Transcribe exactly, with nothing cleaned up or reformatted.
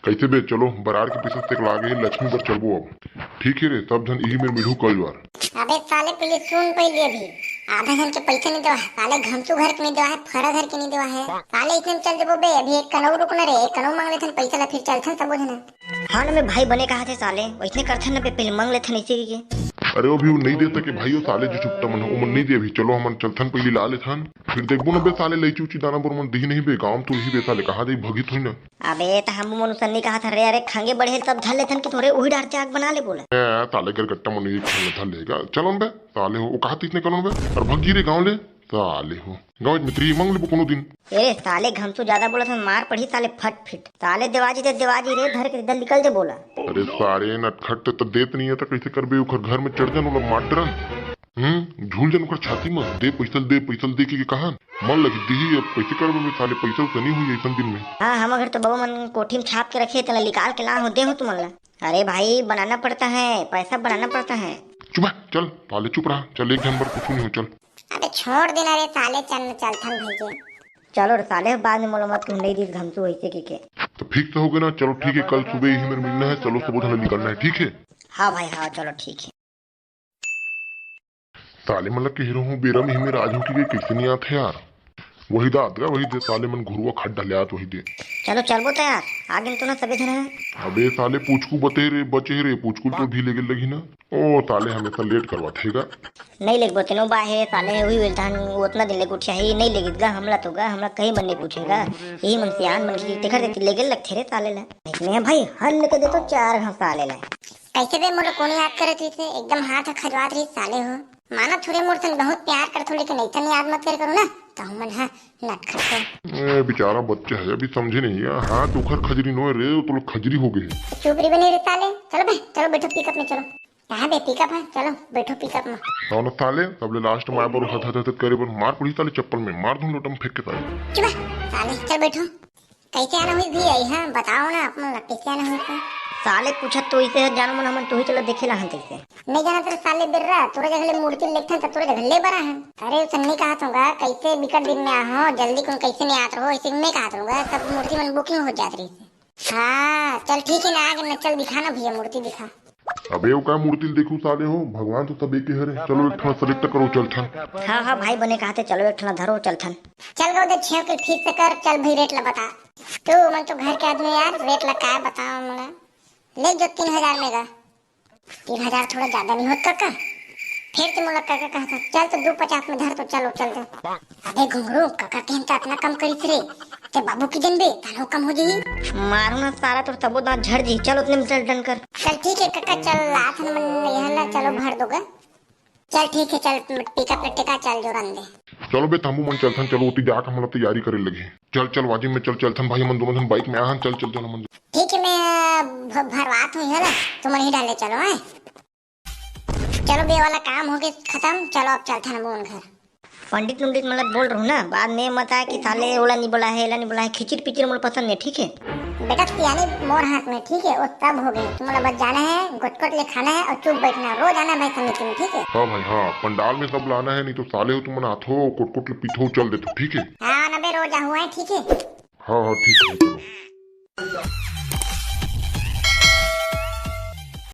अइसे बे, चलो, बरार के पइसा तक लागे हे, लक्ष्मी बर चलबो अब। ठीक हे रे, सब झन इही मेर मिलहू कल जुवार। अबे साले, पहले सुन, पहले अभी आधा झन के पइसा नहीं देवा है साले, घमचू घर के नहीं देवा है, फरा घर के नहीं देवा है साले, इतने में चल देबो बे। अभी एक कनऊ रुक ना रे, एक कनऊ मांग लेथन पइसा ला, फिर चलथन सबो झन। हाँ ना बे भाई, बने कहा थे साले, वैसने करथन ना बे, पहले मांग लेथन इसी के। अरे, अभी वो नहीं दे सके भाई, वो साले जो चुपटा मन हो, वो मन नहीं दे अभी। चलो, हमन चलथन, पहले ला लेथन, फिर देखबो ना बे साले, लइची उची दाना बोर मन दिही नहीं बे, गाँव तो यही बे साले, कहाँ दे, भगित हुई ना। अबे, त हम मन उसन नहीं कहा था रे, अरे, खांगे बढ़े तब धर लेथन कि थोड़े उही डार जाग बना ले बोला। ए, साले गरगट्टा मन एक खांगे धर लेगा, चलो बे साले हो, वो कहा तीसने कलो बे, और भगी रे गाँव ले, साले हो, गाँव में मित्री मांग लेबो कोनो दिन। ए साले, घमसू ज्यादा बोला था, मार पड़ी साले फट फिट। साले देवाजी दे देवाजी रे, धर के इधर निकल जे बोला। अरे सारे नटखट, तो देत नहीं है तो कैसे करबे? उखर घर में चढ़ जान, ओला मार डरन। हम्म, झूल जान उखर छाती में, दे पैसा दे, पैसा दे के, के कहान। मन लगी दिही, अब कैसे करबे बे साले, पैसा तो नहीं हुई ऐसन दिन में। हाँ, हम घर तो बाबा मन कोठी में छाप के रखे, तेला निकाल के ला हो, दे हो तुमन ला। अरे भाई, बनाना पड़ता है, पैसा बनाना पड़ता है। चुप है, चल, साले चुप रहा, चल एक घंटे भर कुछ नहीं हो, चल। अबे छोड़ देना रे साले, चल न चलथन भैया। चलो रे साले, बाद में मोला मत कहू, नहीं दिस घमसू ऐसे के के। तो फिक्स हो गया ना, चलो ठीक है, कल सुबह यही मेरे मिलना है, चलो सुबह थोड़ा निकलना है, ठीक है? हाँ भाई, हाँ, चलो ठीक है। साले मन ला कह रहा हूँ, बेरा में ही मेरा आज हो के गए, कैसे नहीं आते यार? वही दाद गा, वही दे, साले मन घुरुआ खड्डा ले आत, वही दे। चलो चलबो तो यार, आगे तो ना सबे झन है। अबे साले पूछकू बते रे, बचे रे, पूछकू तो भी लेगे लगी ना। ओ साले हमेशा लेट करवा थेगा। नहीं लेगबो तेनो बा हे, साले हे, वही वेल तहन ओतना दिन ले गोठिया हे, नहीं लेगिस गा, हमला तो गा, हमला कहीं मन नहीं पूछेगा। यही मन सियान मन की, तेखर देती लेगे लगथे रे साले ला। नहीं भाई, हल लेके दे तो चार घास साले ला। कैसे बे मोला कोनो याद करत रहिसे, एकदम हाथ ह खजवात रहिस साले हो। माना थोड़े मोर संग बहुत प्यार करथो, लेकिन ऐसन याद मत कर करो ना, कहूँ मन हा नटखट हो। ए, बेचारा बच्चा है, अभी समझे नहीं है। हाँ, तो ओखर खजरी नोय रे, वो तो लोग खजरी हो गए। चुप रे बने रे साले, चलो बे, चलो बैठो पिकअप में चलो। कहाँ बे पिकअप है, चलो बैठो पिकअप में। कौन साले, सबले लास्ट में आए बर हथ हथ हथ करे बर मार पड़ी साले चप्पल में, मार दूं लोटम फेंक के साले। चुप है, साले, चल बैठो। कैसे आना हुई भी आई, हाँ, बताओ ना आप मन ला, कैसे आना हुई था? साले पूछत तो इसे है, जानो मन हमन तो ही चला देखे ला हन तैसे। नहीं जाना तेरे साले बिर्रा, तोरे जगह ले मूर्ति लेखथन त तोरे जगह ले बरा हन। अरे, उसन नहीं कहा तूंगा, कैसे बिकट दिन में आ हो, जल्दी कौन कैसे नहीं आत रहो, ऐसे नहीं कहा तूंगा, सब मूर्ति मन बुकिंग हो जात रही। हाँ, चल ठीक है ना, आगे न चल दिखा ना भैया, मूर्ति दिखा। अबे, वो का मूर्ति ल देखू साले हो, भगवान तो सब एके हरे। चलो, एक ठन select करो, चलथन। हाँ, हाँ भाई, बने कहा थे, चलो एक ठन धरो, चलथन। चल गो दे छेव के ठीक से कर, चल भाई रेट ला बता। तू मन तो घर के आदमी यार, रेट ला काय बताओ मोला। ले जो तीन हजार में गा। तीन हजार थोड़ा ज्यादा नहीं होत काका? फिर से मोला काका कहा था, चल तो दो पचास में धर तो चलो चल दे। अबे घुंगरू, काका के हम तो इतना कम करी रे, ते बाबू की जनबे, तनो कम हो जाई। मारू ना सारा तोर तबो दांत झड़ जी, चल उतने में चल डन कर। चल ठीक है काका, चल आथन मन यह ला, चलो भर दोगे। चल ठीक है, चल पिकअप पे टिका, चल जो रन दे। चलो बे, तंबू मन चलथन, चलो ओती जाके हमला तैयारी करे लगी। चल, चल, वाजिब में चल, चलथन भाई, हमन दोनों झन बाइक में आहन, चल, चल, चल, हमन। ठीक है, मैं भ-, भरवात हूँ, है ना? तुम ही डाले चलो, हैं? चलो बे, वाला काम हो गया खत्म, चलो अब चलथन हमन घर। पंडित उंडित मतलब बोल रहूँ ना, बाद में मत आए कि साले ओला नहीं बोला है, एला नहीं बोला है, खिचिर पिचिर मोला पसंद नहीं, ठीक है? बेटा सियानी मोर हाथ में, ठीक है, वो सब हो गए। तुम लोग बस जाना है, गोटकोट ले खाना है और चुप बैठना है। रोज आना है भाई समिति में, ठीक है? हाँ भाई, हाँ, पंडाल में सब लाना है, नहीं तो साले हो तुम आथो, कोटकोट ले पीथो, चल देते, ठीक है? हाँ ना बे, रोज हुआ है, ठीक है? हाँ, हाँ, ठीक है, चलो।